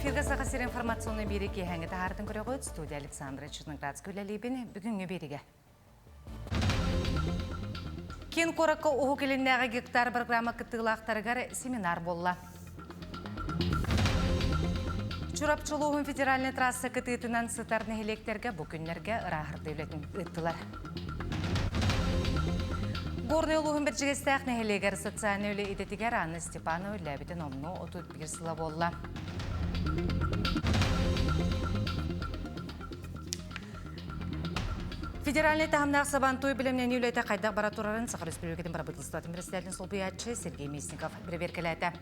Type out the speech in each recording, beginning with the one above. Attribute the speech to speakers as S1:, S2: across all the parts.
S1: Эфиргэ Саха сирин информационнай биэри киэһээҥҥи таһаартын көрөҕүт. Студия Александра Черноградская үлэлиибин. Бүгүҥҥү биэригэ. Киин куоракка Уһук Илиннээҕи гектар программа кыттыылаахтарыгар семинар буолла. Чурапчы улууһун федеральнай трасса кытыытынан сытар нэһилиэктэргэ бу күннэргэ ырааһырдыы үлэтин ыыттылар. Горнай улууһун Бэрдьигэстээх нэһилиэгэр социальнай үлэ идэтигэр Анна Степанова үлэлээбитин онно 31 сыла буолла. Федеральнай таһымнаах Сабантуй бэлэмнэнии үлэтэ хайдах бара турарын Саха Республикатын бырабыыталыстыбатын председателин солбуйааччы Сергей Местников бэрэбиэркэлээтэ.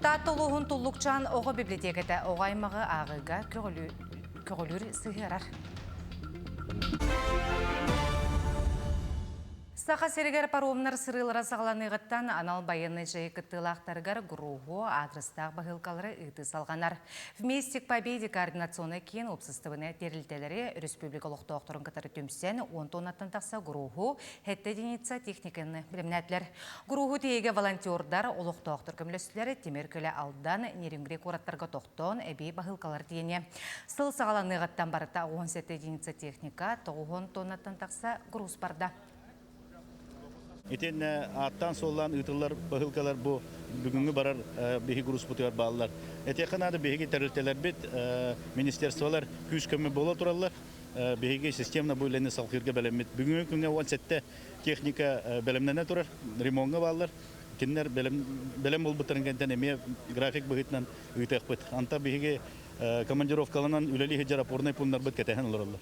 S1: Таатта улууһун Туллукчаан оҕо библиотеката оҕо аймаҕы ааҕыыга көҕүлүүр сыһыарар. Саха сиригэр паромнар сырыылара саҕаланыаҕыттан анал байыаннай дьайыы кыттыылаахтарыгар груһу аадырыстаах баһыылкалары ыытыы салҕанар. Вместе к победе координационнай киин уопсастыбаннай тэрилтэлэри республика олохтоохторун кытары түмсэн, 10 тоннаттан тахса груһу, сэттэ единица техниканы бэлэмнээтилэр. Груһу тиэйигэ волонтердар, олохтоохтор көмөлөстүлэр, тимир көлө Алдан, Нерюнгри куораттарга тохтоон, эбии баһыылкалар тиэниэ. Сыл саҕаланыаҕыттан барыта 17 единица техника, 90 тоннаттан тахса груз барда.
S2: Итиэннэ ааттаан-суоллаан ыытыллар баһыылкалар бу бүгүҥҥү барар биһиги грузпутугар бааллар. Этиэххэ наада, биһиги тэрилтэлэрбит, министерстволар күүс-көмө буола тураллар. Биһиги системно бу үлэни салгыырга бэлэммит. Бүгүҥҥү күҥҥэ 17 техника бэлэмнэнэ турар, ремоҥҥа бааллар. Кинилэр бэлэм буолбуттарын кэнниттэн эмиэ график быһыытынан ыытыахпыт. Онтон биһиги командировкаланан үлэлии сылдьар опорнай пууннарбыт кэтэһэн олороллор.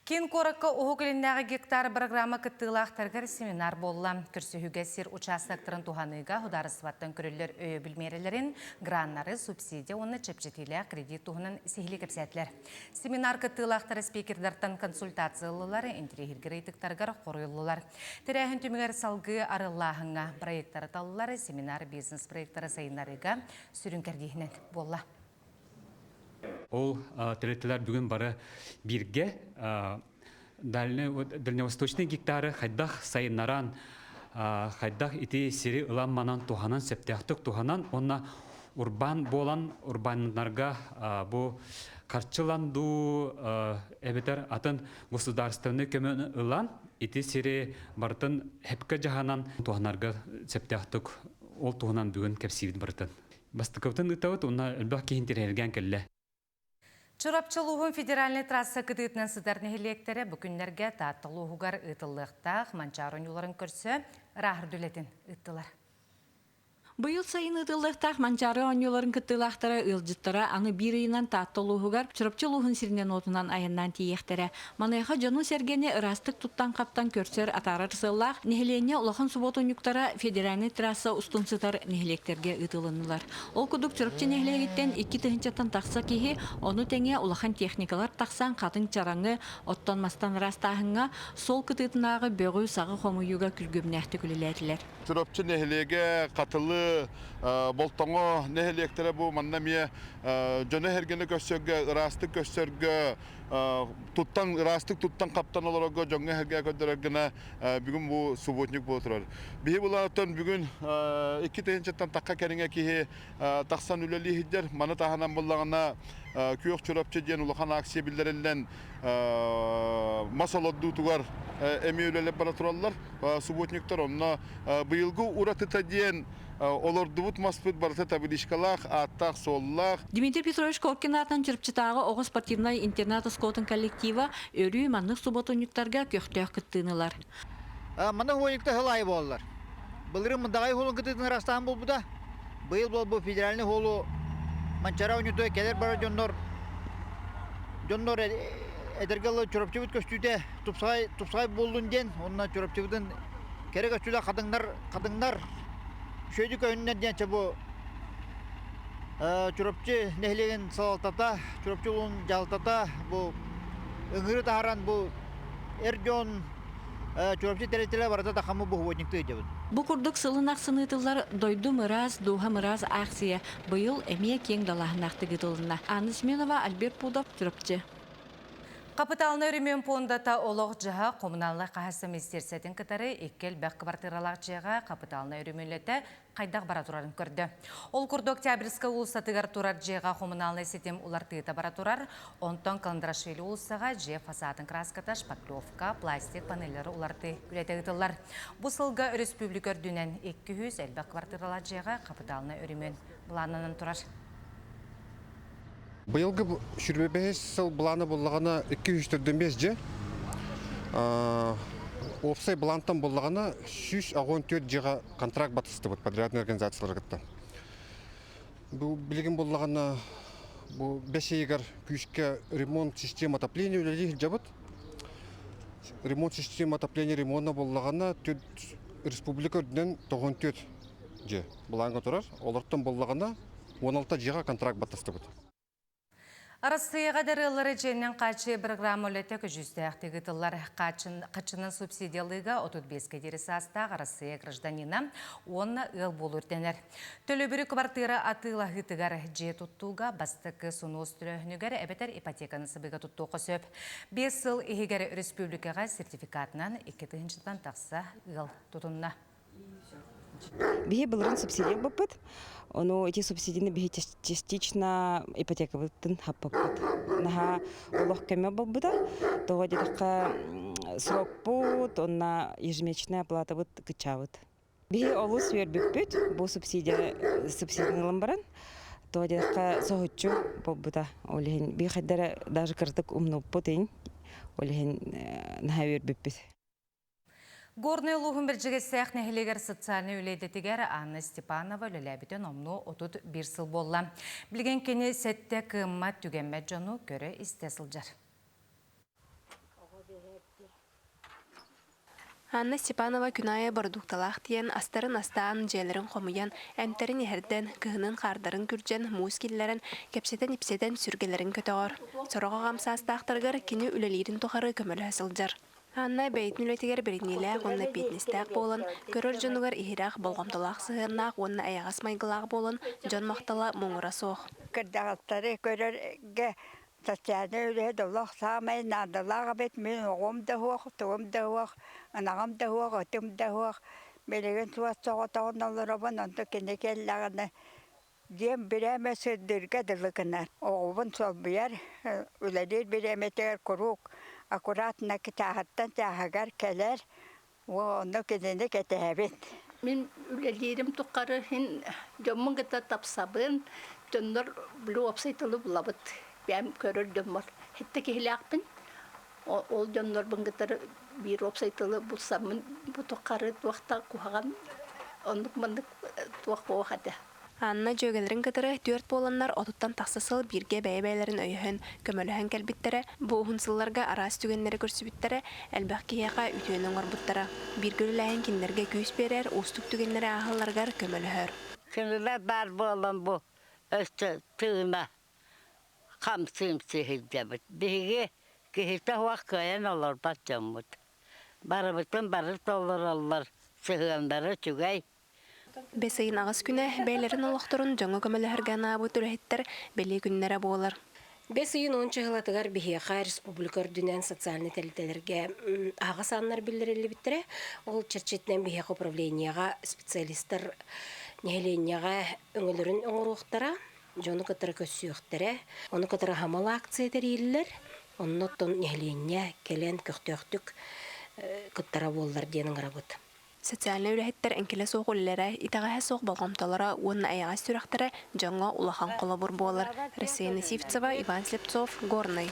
S1: Киин куоракка Уһук Илиннээҕи гектар программа кыттыылаахтарыгар семинар буолла. Көрсүһүүгэ сир учаастактарын туһаныыга судаарыстыбаттан көрүллэр өйөбүл миэрэлэрин, граннары, субсидия уонна чэпчэтиилээх кредит туһунан сиһилии кэпсээтилэр. Семинар кыттыылаахтара спикердартан консультация ыллылар, интэриэһиргир ыйытыктарыгар хоруй ыллылар. Тэрээһин түмүгэр салгыы арыллааһыҥҥа проектары таллылар, семинар бизнес-проектары сайыннарыыга сүрүн кэрдииһинэн буолла.
S3: Ол тэрилтэлэр бүгүн бары бииргэ дальневосточный гектары хайдах сайыннаран, хайдах ити сири ылан манан туһанан, сөптөөхтүк туһанан уонна урбаан буолан урбааннарга бу харчылан дуу эбэтэр атын государственный көмөнү ылан ити сири барытын хепке дьаһанан туһанарга сөптөөхтүк ол туһунан бүгүн кэпсиибит барытын. Бастакыбытын ыытабыт уонна элбэх киһи интэриэһиргээн кэллэ.
S1: Чурапчы улууһун федеральнай трасса кытыытынан сытар нэһилиэктэрэ бу күннэргэ Таатта улууһугар ыытыллыахтаах Манчаары оонньууларын көрсө ырааһырды үлэтин ыыттылар.
S4: Быйыл сайын ыытыллыахтаах Манчаары оонньууларын кыттыылаахтара ыалдьыттара аны биир ыйынан Таатта улууһугар Чурапчы улууһун сиринэн-уотунан айаннаан тиийиэхтэрэ. Маныаха дьону-сэргэни ыраастык туттан-хаптан көрсөр, атаарар сыаллаах нэһилиэнньэ улахан субуотунньуктара федеральнай трасса устун сытар нэһилиэктэргэ ыытылыннылар. Ол курдук Чурапчы нэһилиэгиттэн 2 тыһыынчаттан тахса киһи, ону тэҥэ улахан техникалар тахсан хатыҥ чараҥы, оттон-мастан ыраастааһыҥҥа, суол кытыытынааҕы бөҕү-саҕы хомуйууга күргүөмнээхтик үлэлээтилэр.
S5: Чурапчы нэһилиэгэ, Хатылы, Болтоҥо нэһилиэктэрэ бу манна эмиэ дьону-сэргэни көрсөргө, ыраастык көрсөргө, туттан ыраастык туттан хаптан олорорго дьоҥҥо эһэргэ көрдөрөр гына бүгүн бу субботник буола турар. Биһи булааттан бүгүн 2 тыһыынчаттан тахха кэриҥэ киһи тахсан үлэлии сылдьар. Маны таһынан буллаҕына Күөх Чурапчы диэн улахан акция биллэриллэн мас олордуутугар эмиэ үлэлэр бара тураллар. Субботниктар онно быйылгы уратыта диэн олордубут маспыт барыта табличкалаах, ааттаах-суоллаах.
S4: Дмитрий Петрович Коркин аатынан Чурапчытааҕы оҕо спортивнай интернат оскуолатын коллектива өрүү маннык субуотунньуктарга көхтөөх кыттыыны ылар.
S6: Маннык уонньукта сыл аайы буолаллар. Былырыын Мындаҕай уһулун кытыытын ырастаан булбута. Быйыл буолбут федеральный уһулу Манчара оонньуутугар кэлэр-барар дьоннор дьоннор эдэргэ ылы Чурапчыбыт көстүүтэ тупсаҕай тупсаҕай буоллун диэн уонна Чурапчыбытын кэрэ көстүүлээх хатыҥнар хатыҥнар үчүгэйдик көһүннэр диэн чэ бу Чурапчы нэһилиэгин салалтата, Чурапчы улууһун дьаһалтата бу ыҥырыы таһааран бу эр дьон Чурапчы тэрилтэлэр барыта тахаммыт бу субботниктыы ыдьабыт.
S4: Бу курдук сылын ахсын ыытыллар «Дойдум ыраас, дууһам ыраас» аахсыйа быйыл эмиэ киэҥ далааһыннаахтык ыытылынна. Анна Семенова, Альберт Пудов, Чурапчы.
S1: Капытаалынай өрөмүөн пуондата олох-дьаһах хомунаалынай хаһаайыстыба министиэристибэтин кытары икки элбэх кыбартыыралаах дьиэҕэ хапытаалынай өрөмүөнлэтэ хайдах бара турарын көрдө. Ол курдук Октябрьскай уулуссатыгар турар дьиэҕэ хомунаалынай ситим улартыыта бара турар, онтон Каландрашвили уулуссаҕа дьиэ фасадын краската, шпаклевка, пластик панеллары улартыы үлэтэ ыытыллар. Бу сылга өрөспүүбүлүкэ үрдүнэн 200 элбэх квартиралаах дьиэҕэ хапытаалынай өрөмүөн былааннанан турар.
S7: Быйылгы 25 сыл былаана буллаҕына 245 дьиэ. Уопсай былаантан буллаҕына 114 дьиэҕэ контракт батыстыбыт подрядный организациялары кытта. Бу билигин буллаҕына бу бэс ыйыгар күүскэ ремонт система отопления үлэлии сылдьабыт. Ремонт система отопления ремонна буллаҕына республика үрдүнэн 94 дьиэ былааҥҥа турар. Олортон буллаҕына 16 дьиэҕэ контракт баттастыбыт.
S1: Арассыыйаҕа дарыаллары дьиэнэн хааччыйыы программа үлэтэ көдьүүстээхтик ыытыллар. Хаччынан субсидиялыыга 35-гэ диэри саастаах Арассыыйа гражданина уонна ыал буолуу ирдэнэр. Төлөбүрү кыбартыыра атыылаһыытыгар, дьиэ туттууга, бастакы сунуос төлөөһүнүгэр эбэтэр ипотеканы сабыыга туттуохха сөп. Биэс сыл иһигэр республикаҕа сертификатынан 2 тыһыынчаттан тахса ыал тутунна.
S8: Биһи былырын субсидия ылбыппыт. Ону ити субсидияны биһи частично ипотекабытын хаппыппыт. Наһаа олох көмө буолбута. Тоҕо диэтэххэ срокпут, онно ежемесячная оплатабыт кыччаабыт. Биһи олус үөрбүппүт бу субсидия субсидияны ылан баран. Тоҕо диэтэххэ соһуччу буолбута. Ол иһин биир хайдара даже кыратык умнуппут иһин ол иһин наһаа үөрбүппүт.
S1: Горнай улууһун Бэрдьигэстээх нэһилиэгэр социальнай үлэ идэтигэр Анна Степанова үлэлээбитэ номнуо 31 сыл буолла. Билигин кини сэттэ кыаммат түгэммэт дьону көрө-истэ сылдьар.
S9: Анна Степанова күн аайы бородуукталаах тиийэн, астарын астаан, дьиэлэрин хомуйан, эмтэрин иһэрдэн, кыһынын хаардарын күрдьэн, муус киллэрэн, кэпсэтэн-ипсэтэн сүргэлэрин көтөҕөр. Сороҕо аҕам саастаахтарыгар кини үлэлиирин тухары көмөлөһө сылдьар. Анна бэйэтин үлэтигэр бэриниилээх уонна эппиэтинэстээх буолан, көрөр дьонугар иһирэх, болҕомтолоох сыһыаннаах уонна эйэҕэс майгылаах буолан, дьон махтала муҥура суох.
S10: Кырдьаҕастары көрөргө социальнай үлэһит олох саамай наадалаах эбит. Мин оҕом да суох, тугум да суох, ынаҕым да суох, ытым да суох. Билигин суос соҕотоҕун олоробун, онто кини кэллэҕинэ Дьиэм бирээмэ сырдыырга дылы гынар. Оҕобун солбуйар, үлэлиир бириэмэтигэр куруук аккуратно чааһыттан чааһыгар кэлэр, онно кинини кэтэһэбин.
S11: Мин үлэлиирим тухары иһин дьоммун кытта тапсабын, дьоннор били уопсай тылы булабыт. Бэйэм көрөр дьоммор сэттэ киһилээхпин. Ол дьоннорбун кытары биир уопсай тылы булсаммын бу тухары туох да куһаҕан оннук-маннык туох буолуох этэ.
S9: Анна дьүөгэлэрин кытары түөрт буоланнар отуттан тахса сыл бииргэ бэйэ-бэйэлэрин өйөһөн, көмөлөһөн кэлбиттэрэ, бу уһун сылларга араас түгэннэри көрсүбүттэрэ, элбэх киһиэхэ үтүөнү оҥорбуттара. Бииргэ үлэлээһин кинилэргэ күүс биэрэр, уустук түгэннэри ааһалларыгар көмөлөһөр.
S12: Кинилэр баар буолан бу өссө тыына хамсыымсыы сылдьабыт. Биһиги киһитэ суох кыайан олорбот дьоммут. Барыбытын бары толороллор, сыһыаннара үчүгэй.
S9: Бэс ыйын аҕыс күнэ бэйэлэрин олохторун дьоҥҥо көмөлөһөргө анаабыт үлэһиттэр бэлиэ күннэрэ буолар.
S13: Бэс ыйын уон чыһылатыгар биһиэхэ республика үрдүнэн социальнай тэрилтэлэргэ аһаҕас ааннар биллэриллибиттэрэ. Ол чэрчитинэн биһиэхэ управлениеҕа специалистар нэһилиэнньэҕэ өҥөлөрүн оҥоруохтара, дьону кытары көрсүөхтэрэ. Ону кытары аһымал акция тэрийиллэр. Онно оттон нэһилиэнньэ кэлэн көхтөөхтүк кыттара буоллар диэн ыҥырабыт.
S9: Социальнай үлэһиттэр эҥкилэ суох үлэлэрэ, итэҕэһэ суох болҕомтолоро уонна эйэҕэс сүрэхтэрэ дьоҥҥо улахан холобур буолар. Рассеяна Сивцева, Иван Слепцов, Горнай.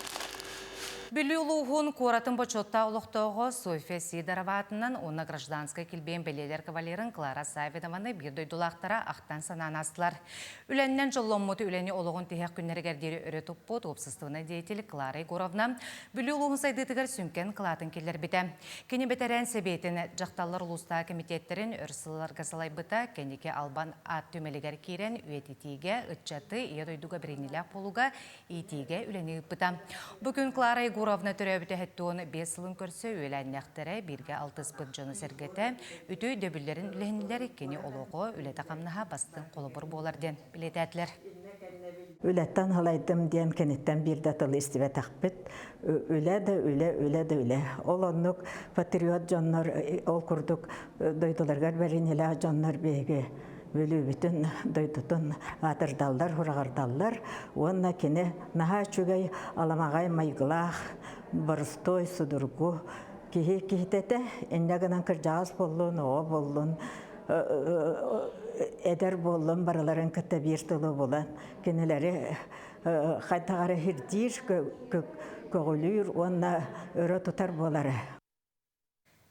S1: Бүлүү улууһун куоратын бочуоттаах олохтооҕо Софья Сидорова аатынан уонна гражданскай килбиэн бэлиэлэр кавалерын Клара Савинованы биир дойдулаахтара ахтан-санаан аастылар. Үлэннэн дьолломмут үлэни олоҕун тиһэх күннэригэр диэри өрө туппут уопсастыбаннай деятель Клара Егоровна Бүлүү улууһун сайдыытыгар сүҥкэн кылаатын киллэрбитэ. Кини бэтэрээн сэбиэтин, дьахталлар улуустааҕы кэмитиэттэрин өр сылларга салайбыта, кэнники Албан аат түмэлигэр киирэн үйэтитиигэ, ыччаты Ийэ дойдуга бэриниилээх буолууга иитиигэ үлэни ыыппыта. Бу күн Клара Егоровна төрөөбүтэ 75 сылын көрсө үөлээннэхтэрэ, бииргэ алтыспыт дьоно-сэргэтэ үтүө өйдөбүллэрин үлэһиннилэр, кини олоҕо, үлэтэ-хамнаһа бастыҥ холобур буолар диэн бэлиэтээтилэр.
S14: Үлэттэн халайдым диэн киниттэн биир да тылы истибэтэхпит. Үлэ да үлэ, үлэ да үлэ. Ол оннук патриот дьоннор, ол курдук дойдуларыгар бэриниилээх дьоннор биһиги Бүлүүбүтүн дойдутун аатырдаллар, хураҕырдаллар уонна кини наһаа үчүгэй аламаҕай майгылаах, боростуой, судургу киһи киһитэ инньэ гынан кырдьаҕас буоллун, оҕо буоллун, эдэр буоллун барыларын кытта биир тылы булан кинилэри хайдах эрэ ирдиир, көҕүлүүр уонна өрө тутар буолара.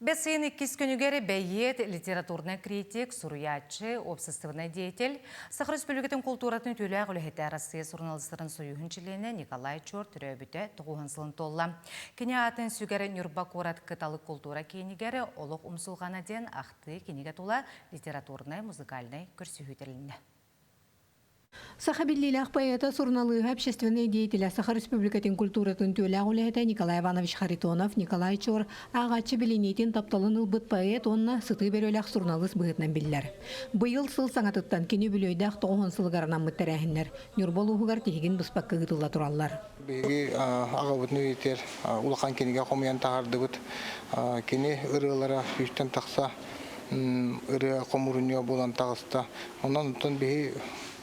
S1: Бэс ыйын иккис күнүгэр бэйиэт, литературнай критик, суруйааччы, уопсастыбаннай деятель, Саха Республикатын култууратын үтүөлээх үлэһитэ, Арассыыйа суруналыыстарын сойууһун чилиэнэ Николай Чор төрөөбүтэ тоҕуһун сылын туолла. Кини аатын сүгэр Ньурба куорат Кыталык култуура киинигэр Олох умсулҕана диэн ахтыы кинигэ тула литературнай, музыкальнай көрсүһүү тэрилиннэ.
S15: Саха биллиилээх поэта, суруналыыһа, общественнай деятелэ, Саха Республикатын культуратын үтүөлээх үлэһитэ Николай Иванович Харитонов, Николай Чор ааҕааччы билиниитин тапталын ылбыт поэт уонна сытыы бөрөлөөх суруналыыс быһыытынан биллэр. Быйыл сыл саҥатыттан кини үбүлүөйдээх тоҕуһун сылыгар анаммыт тэрээһиннэр Ньурба улууһугар тиһигин быспакка ыытылла тураллар.
S16: Биһиги аҕабытын үйэтигэр улахан кинигэ хомуйан таһаардыбыт. Кини ырыалара сүүстэн тахса ырыа хомурунньуга буолан таҕыста. Онон оттон биһи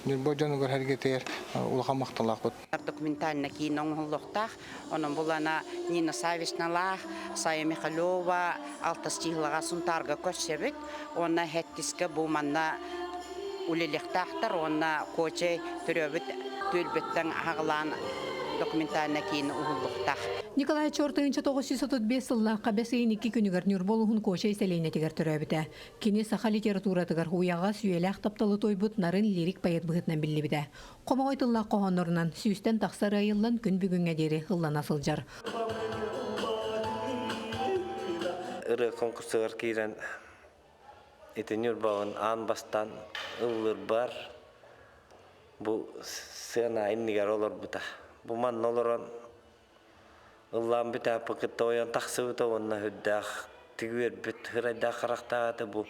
S16: Ньурба дьонугар сэргэтигэр улахан махталаахпыт.
S17: Документально киин оҥоһуллуохтаах. Онон булана Нина Савишналаах, Сая Михалева алтыс чыһылаҕа Сунтаарга көрсөбүт. Уонна хэттискэ бу манна үлэлиэхтаахтар уонна Кочай төрөөбүт түөлбэттэн аҕалаан документальнай киин уһуллуохтаах.
S15: Николай Чор 1935 сыллаахха бэс ыйын икки күнүгэр Ньурба улууһун Куочай сэлиэнньэтигэр төрөөбүтэ. Кини саха литературатыгар уйаҕас, үйэлээх тапталы туойбут нарын лирик поэт быһыытынан биллибитэ. Хомоҕой тыллаах хоһооннорунан сүүстэн тахса ырыа күн бүгүҥҥэ диэри ыллана сылдьар.
S18: Ырыа конкурсугар киирэн ити Ньурбабын аан бастаан ыллыырбар бу сыана иннигэр олорбута. Бу манна олорон ыллаан бүтээппин кытта ойон тахсыбыта уонна сүрдээх тигүөрбүт ырайдаах харахтаах этэ бу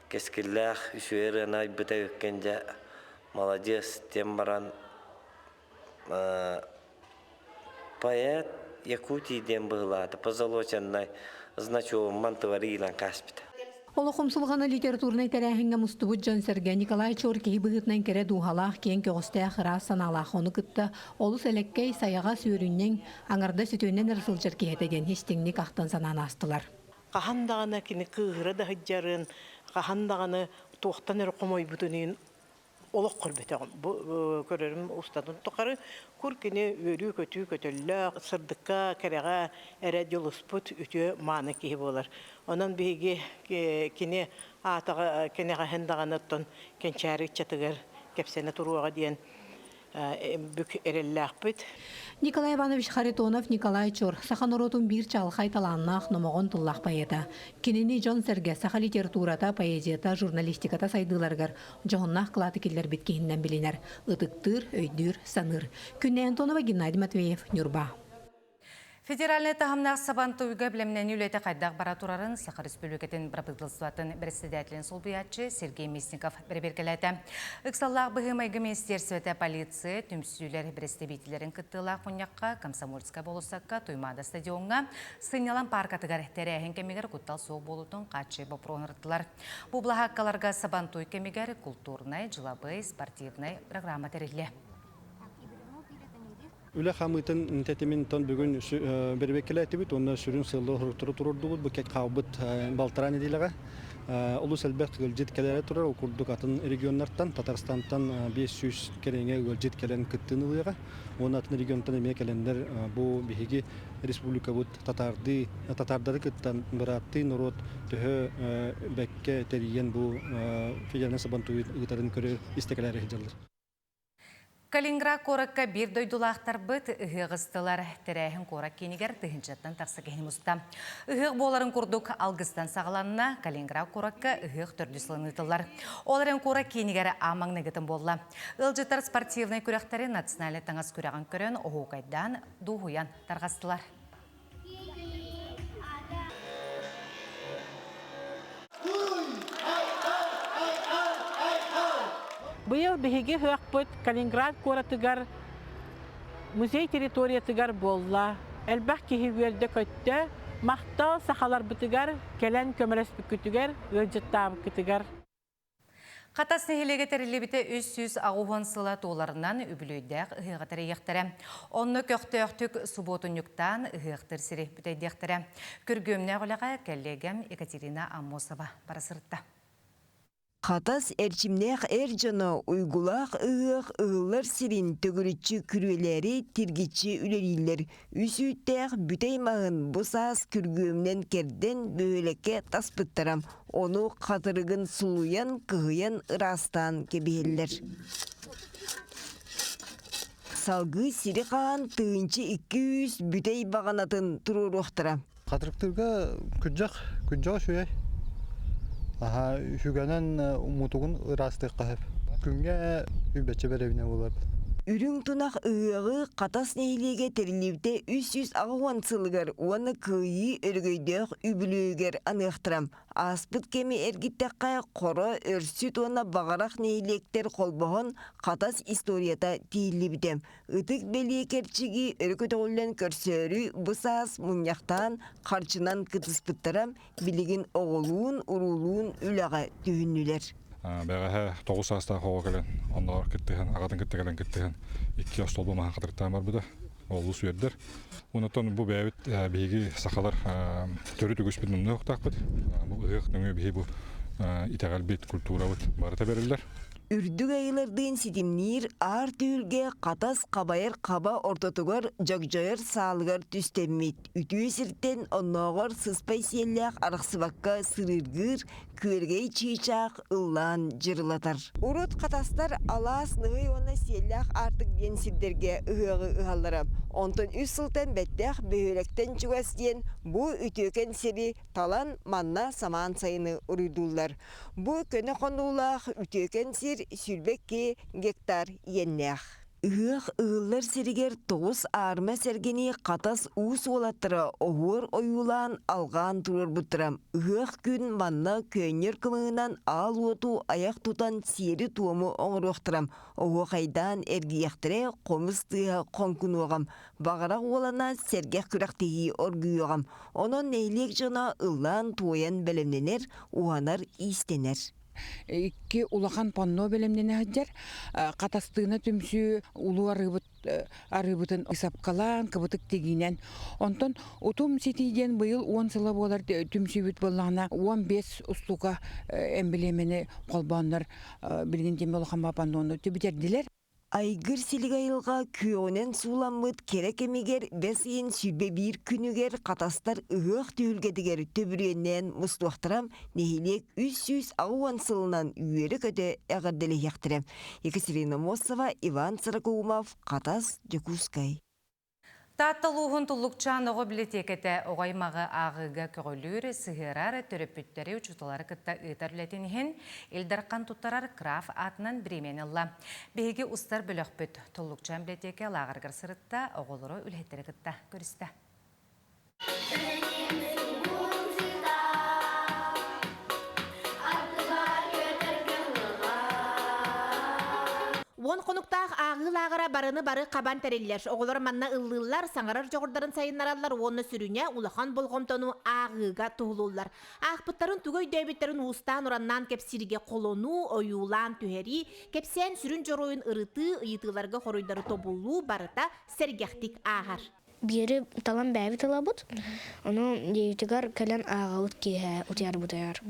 S18: кэскиллээх үчүгэй ырыаны айбыта эбиккин дьэ маладьыас диэн баран поэт Якутии диэн быһыылаата позолоченнай значогун мантыбар иилэн кааспыта.
S15: Олох умсулҕана литературнай тэрээһиҥҥэ мустубут дьон-сэргэ Николай Чор киһи быһыытынан кэрэ дууһалаах, киэҥ көҕүстээх, ыраас санаалаах, ону кытта олус элэккэй, сайаҕас, үөрүнньэҥ, аҥардас үтүөннэн эрэ сылдьар киһи этэ диэн истиҥник ахтан-санаан аастылар.
S19: Хаһан даҕаны кини кыыһыра да сылдьарын, хаһан даҕаны туохтан эрэ хомойбутун иһин олох көрбөтөҕүм. Бу көрөрүм устатын тухары кур кини үөрүү-көтүү көтөллөөх, сырдыкка, кэрэҕэ эрэ дьулуспут үтүө мааны киһи буолар. Онон биһиги кини аатаҕа кэнэҕэһин даҕаны оттон кэнчээри ыччатыгар кэпсэнэ туруоҕа диэн бүк эрэллээхпит.
S15: Николай Иванович Харитонов Николай Чор саха норуотун биир чаҕылхай талааннаах номоҕон тыллаах поэта. Кинини дьон-сэргэ саха литературата, поэзията, журналистиката сайдыыларыгар дьоһуннаах кылааты киллэрбит киһинэн билинэр, ытыктыыр, өйдүүр, саныыр. Күннэй Антонова, Геннадий Матвеев, Ньурба.
S1: Федеральнай таһымнаах Сабантуйга бэлэмнэнии үлэтэ хайдах бара турарын Саха Республикатын Бырабыыталыстыбатын бэрэссэдээтэлин солбуйааччы Сергей Местников бэрэбиэркэлээтэ. Ыксаллаах быһыы-майгы министиэрсибэтэ полиция, түмсүүлэр бэрэстэбиитэллэрин кыттыылаах мунньахха Комсомольскай болуоссакка Туймаада стадиоҥҥа сынньалаҥ пааркатыгар тэрээһин кэмигэр куттал суох буолуутун хааччыйыы боппуруоһун ырыттылар. Бу былаһааккаларга Сабантуй кэмигэр култуурнай, дьылабыай, спортивнай программа тэриллиэ.
S20: Үлэ хамыытын тэтимин тон бүгүн бэрэбиэркэлээтибит уонна сүрүн сыаллары-соруктары туруордубут. Бу хаалбыт балтараа нэдиэлэҕэ олус элбэх ыалдьыт кэлэрэ турар. Ол курдук атын регионнартан, Татарстантан 500 кэриҥэ ыалдьыт кэлэн кыттыыны ылыаҕа. Уонна атын регионтан эмиэ кэлэннэр бу биһиги республикабыт татаардыы, татаардары кыттан бырааттыы норуот төһө бэккэ тэрийэн бу федеральнай сабантуйу ыытарын көрө истэ кэлээри сылдьаллар.
S1: Калининград куоракка биир дойдулаахтарбыт ыһыах ыстылар. Тэрээһин куорат киинигэр тыһыынчаттан тахса киһини муста. Ыһыах буоларын курдук алгыстан саҕаланна. Калининград куоракка ыһыах төрдүс сылын ыытыллар. Ол эрэн куорат киинигэр аамаҥныгытын буолла. Ыалдьыттар спортивнай күрэхтэри национальнай таҥас күрэҕин көрөн, оһуокайдаан, дуоһуйан тарҕастылар.
S21: Быйыл биһиги ыһыахпыт Калининград куоратыгар музей территориятыгар буолла. Элбэх киһи үөрдэ-көттө. Махтал сахаларбытыгар кэлэн көмөлөспүккүтүгэр, ыалдьыттаабыккытыгар.
S1: Хатас нэһилиэгэ тэриллибитэ 380 сыла туоларынан үбүлүөйдээх ыһыаҕы тэрийиэхтэрэ. Онно көхтөөхтүк субуотунньуктаан ыһыахтыыр сири бүтэйдиэхтэрэ. Күргүөмнээх үлэҕэ кэллиэгэм Екатерина Аммосова бара сырытта.
S22: Хатас эрчимнээх эр дьоно уйгулаах ыһыах ыһыллар сирин төгүрүччү күрүөлээри тиргиччи үлэлииллэр. Үс үүттээх бүтэй маһын бу саас күргүөмүнэн кэрдэн бөһүөлэккэ таспыттара. Ону хатырыгын сулуйан, кыһыйан ыраастаан кэбиһэллэр. Салгыы сири хаһан 1200 бүтэй баҕанатын туруоруохтара.
S23: Хатырыктыырга күрдьэх, күрдьэҕэ үчүгэй. Аһа үһүгэнэн мутугун ыраастыахха сөп. Күҥҥэ үбэччэ бэрэбинэ буолар.
S22: Үрүҥ тунах ыһыаҕы Хатас нэһилиэгэ тэриллибитэ 380 сылыгар уонна Кыайыы өрөгөйдөөх үбүлүөйүгэр аныахтара. Ааспыт кэми эргиттэххэ, Хоро, Өрсүт уонна Баҕарах нэһилиэктэр холбоһон Хатас историята тиһиллибитэ. Ытык бэлиэ кэрчиги өрө көтөҕүллэн көрсөөрү бу саас мунньахтаан харчынан кытыспыттара, билигин оҕолуун, уруулуун үлэҕэ түһүннүлэр.
S24: Бэҕэһээ 9 саастаах оҕо кэлэн, оннооҕор кыттыһан, аҕатын кытта кэлэн кыттыһан, икки остуолба маһын хатырыктаан барбыта. Олус үөрдэр. Онтон бу бэйэбит биһиги сахалар төрүт үгүспүт умнуохтаахпыт. Бу ыһыах нөҥүө биһи бу итэҕэлбит, культурабыт барыта бэриллэр.
S22: Үрдүк айылардыын ситимниир аар түһүлгэ Хатас хабайар хаба ортотугар дьогдьойор саалыгар түстэммит. Үтүө сиртэн оннооҕор сыспай сиэллээх арахсыбакка сырыыргыыр күөрэгэй чыычаах ыллаан дьырылатар. Урут хатастар алаас ныһый уонна сиэллээх аартык диэн сирдэргэ ыһыаҕы ыһаллара. Онтон үс сылтан бэттэх бөһүөлэктэн чугас диэн бу үтүөкэн сири талан манна самаан сайыны уруйдууллар. Бу көнө хонуулаах үтүөкэн сир 22 гектар иэннээх. Ыһыах ыһыллар сиригэр тоҕус аарма сэргэни Хатас уус уолаттара оһуор ойуулаан алҕаан туруорбуттара. Ыһыах күн манна көөнньөр кымыһынан аал уоту айах тутан сиэри-туому оҥоруохтара, оһуохайдаан эргийэхтэрэ, хомус тыаһа хоҥкунуоҕа, баҕарах уолана сэргэх күрэхтэһии оргуйуоҕа. Онон нэһилиэк дьоно ыллаан-туойан бэлэмнэнэр, уһанар, иистэнэр.
S25: Икки улахан панно бэлэмнэнэ сылдьар. Хатастыына түмсүү улуу арыыбыт арыыбытын сапкалаан, кыбытык тигиинэн. Онтон Утум ситии диэн быйыл 10 сыла буолар түмсүүбүт буоллаҕына 15 устуука эмблемэни холбооннор билигин тиэмэ улахан паннону бүтэрдилэр.
S22: Айгыр силик айылҕа күөҕүнэн сууламмыт кэрэ кэмигэр бэс ыйын 21 күнүгэр Хатастар ыһыах түһүлгэтигэр төбүрүөннээн мустуохтара, нэһилиэк 380 сылынан үөрэ-көтө эҕэрдэлэһиэхтэрэ. Екатерина Мосова, Иван Сорокоумов, Хатас, Дьокуускай.
S1: Таатта улууһун Туллукчаан оҕо билэтиэкэтэ оҕо аймаҕы ааҕыыга көҕүлүүр, сыһыарар, төрөппүттэри, учууталлары кытта ыытар үлэтин иһин Ил Дархан туттарар Краф аатынан бириэмийэни ылла. Биһиги устар бөлөхпүт Туллукчаан билэтиэкэ лааҕырыгар сырытта, оҕолору үлэһиттэри кытта көрүстэ.
S26: Уон хонуктаах ааҕыы лааҕыра барыны бары хабан тэриллэр. Оҕолор манна ыллыыллар, саҥарар дьоҕурдарын сайыннараллар уонна сүрүнэ улахан болҕомтону ааҕыыга туһулууллар. Аахпыттарын тугу өйдөөбүттэрин уустаан-ураннаан кэпсииргэ холонуу, ойуулаан түһэрии, кэпсээн сүрүн дьоруойун ырытыы, ыйытыыларга хоруйдары тобуллуу барыта сэргэхтик ааһар.
S27: Биири талан бэйэбит ылабыт, ону дьиэбитигэр кэлэн ааҕабыт киэһэ утуйарбытыгар.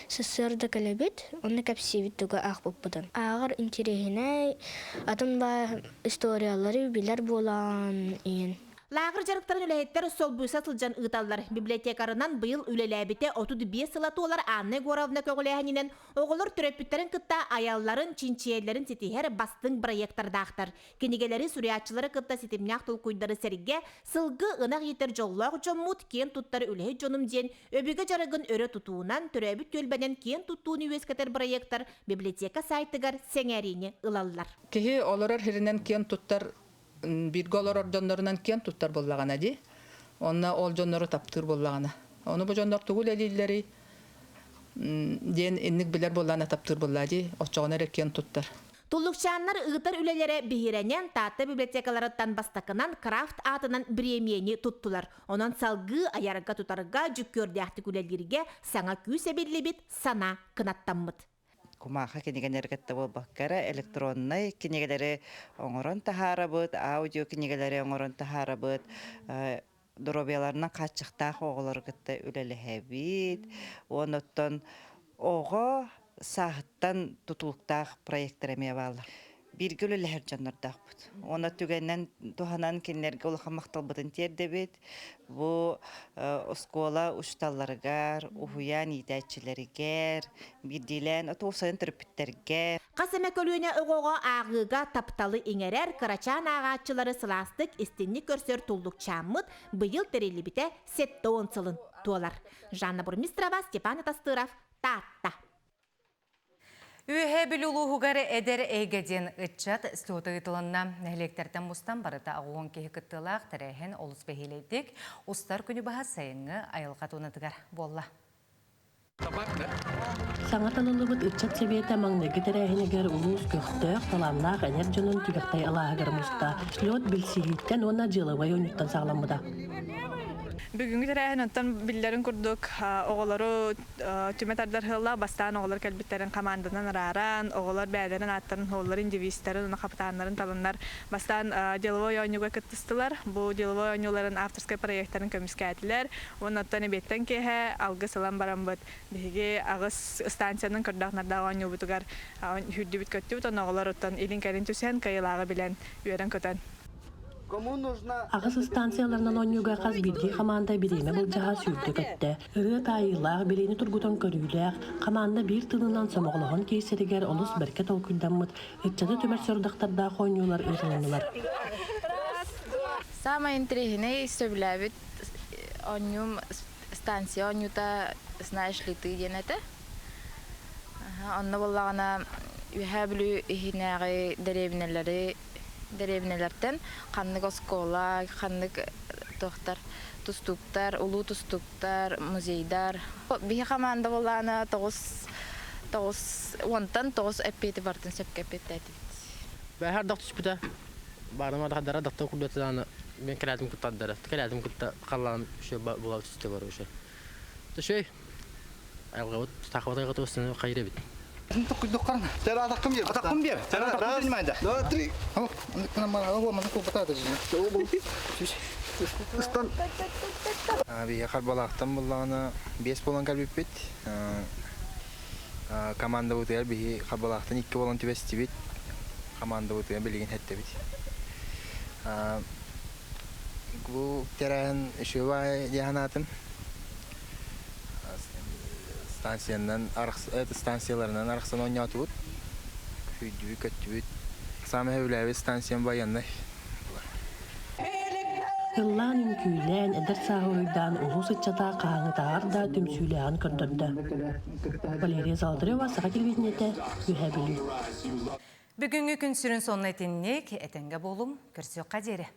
S27: Сарсыарда кэлэбит, онно кэпсиибит тугу аахпыппытын. Ааҕар интэриэһинэй, атын баа историялары билэр буолан иһин.
S26: Лааҕыр дьарыктарын үлэһиттэр солбуйса сылдьан ыыталлар. Библиотекарынан быйыл үлэлээбитэ 35 сыла туолар Анна Егоровна көҕүлээһининэн оҕолор төрөппүттэрин кытта айалларын, чинчийэллэрин ситиһэр бастыҥ бырайыактардаахтар. Кинигэлэри суруйааччылары кытта ситимнээх толкуйдары сэргэ сылгы, ынах иитэр дьоллоох дьоммут, киэн туттар үлэһит дьонум диэн өбүгэ дьарыгын өрө тутуунан, төрөөбүт түөлбэнэн киэн туттууну үөскэтэр бырайыактар библиотека сайтыгар сэҥээриини ылаллар.
S28: Киһи олорор сиринэн киэн туттар, бииргэ олорор дьоннорунан киэн туттар буоллаҕына дии. Онно ол дьоннору таптыыр буоллаҕына. Ону бу дьоннор тугу үлэлииллэрий? Диэн инник билэр буоллаана таптыыр буоллаа дии, оччоҕуна эрэ киэн туттар.
S26: Туллукчааннар ыытар үлэлэрэ биһирэнэн Таатта библиотекаларыттан бастакынан Крафт аатынан бириэмийэни туттулар. Онон салгыы айарга-тутарга, дьүккүөрдээхтик үлэлииргэ саҥа күүс эбиллибит, санаа кынаттаммыт.
S2: Кумааха кинигэлэри кытта буолбакка эрэ электроннай кинигэлэри оҥорон таһаарабыт, аудио кинигэлэри оҥорон таһаарабыт, доруобуйаларынан хааччахтаах оҕолору кытта үлэлэһэбит. Уонна оттон оҕо сааһыттан тутулуктаах проектар эмиэ бааллар. Бииргэ үлэлэһэр дьоннордоохпут. Уонна түгэнинэн туһанан кинилэргэ улахан махталбытын тиэрдэбит. Бу оскуола учууталларыгар, уһуйаан иитээччилэригэр, биирдиилээн отуусайын төрөппүттэргэ.
S26: Хас эмэ көлүөнэ оҕоҕо ааҕыыга тапталы иҥэрэр, кырачаан ааҕааччылары сылаастык, истинник көрсөр туллукчааммыт быйыл тэриллибитэ 70 сылын туолар. Жанна Бурмистрова, Степан Атастыров, Таатта.
S1: Үөһээ Бүлүү улууһугар эдэр эйгэ диэн ыччат слета ыытылынна. Нэһилиэктэртэн мустан барыта 80 киһи кыттыылаах тэрээһин олус бэһиэлэйдик устар күнү баһа сайыҥҥы айылҕа туонатыгар буолла.
S3: Саҥа талыллыбыт ыччат сэбиэтэ маҥнайгы тэрээһинигэр улуус көхтөөх, талааннаах эдэр дьонун Түгэхтэй алааһыгар муста. Слет билсиһииттэн уонна дьыалабыай оонньууттан саҕаламмыта.
S4: Бүгүҥҥү тэрээһин оттон биллэрин курдук оҕолору түмэ тардар сыаллаах бастаан оҕолор кэлбиттэрин хамаанданан арааран, оҕолор бэйэлэрин ааттарын, суолларын, девизтэрин уонна хапытааннарын таланнар бастаан деловой оонньууга кыттыстылар. Бу деловой оонньууларын авторскай проектарын көмүскээтилэр. Уонна оттон эбиэттэн киэһэ алгыс ылан бараммыт биһиги аҕыс станциянан көрдөөх-нардаах оонньуубутугар сүүрдүбүт-көттүбүт. Онно оҕолор оттон илин-кэлин түсэн, кыайыылааҕы билэн, үөрэн-көтөн.
S3: Аҕыс станцияларынан оонньууга хас биирдии хамаанда бириэмэ былдьаһа сүүрдэ-көттө. Ырыа таайыылаах, билиини тургутан көрүүлээх, хамаанда биир тылынан сомоҕолоһон киирсэригэр олус бэркэ толкуйдаммыт ыччаты түмэр сорудахтардаах оонньуулар ыытылыннылар.
S5: Саамай интэриэһинэй сөбүлээбит оонньуум станция оонньуута «Знаешь ли ты» диэн этэ. Онно буоллаҕына Үөһээ Бүлүү иһинээҕи дэриэбинэлэри дэриэбинэлэртэн ханнык оскуола, ханнык туохтар тустууктар, улуу тустууктар, музейдар. Биһи хамаанда буоллаҕына тоҕус тоҕус уонтан тоҕус эппиэти барытын сөпкө эппиэттээтибит.
S6: Бэһэр дох түспүтэ. Баарыма дара дохто курдатыдааны мен кэлээтим кытта кэлээтим кытта халлаан үшө була түсте бар үшө. Төшөй айылгабыт тахабат айгаты өстөнө хайыр эбит.
S16: Биһи Харбалаахтан буллаҕына биэс буолан кэлбиппит. Командабытыгар биһи Харбалаахтан икки буолан түбэстибит. Командабытыгар билигин эттэбит. Бу тэрээһин үчүгэй диэн аатым. Станциянан станцияларынан арахсан оонньоотубут. Күйдүбүт, көттүбүт. Саамай сөбүлээбит станциям военный.
S3: Ыллаан үҥкүүлээн, эдэр сааһы уруйдаан улуус ыччата хаһааҥҥытааҕар да түмсүүлээҕин көрдөрдө. Валерия Золотарева, Саха телевидениетэ, Үөһээ Бүлүү.
S1: Бүгүҥҥү күн сүрүн сонуна итинник, этэҥҥэ буолуҥ, көрсүөххэ диэри.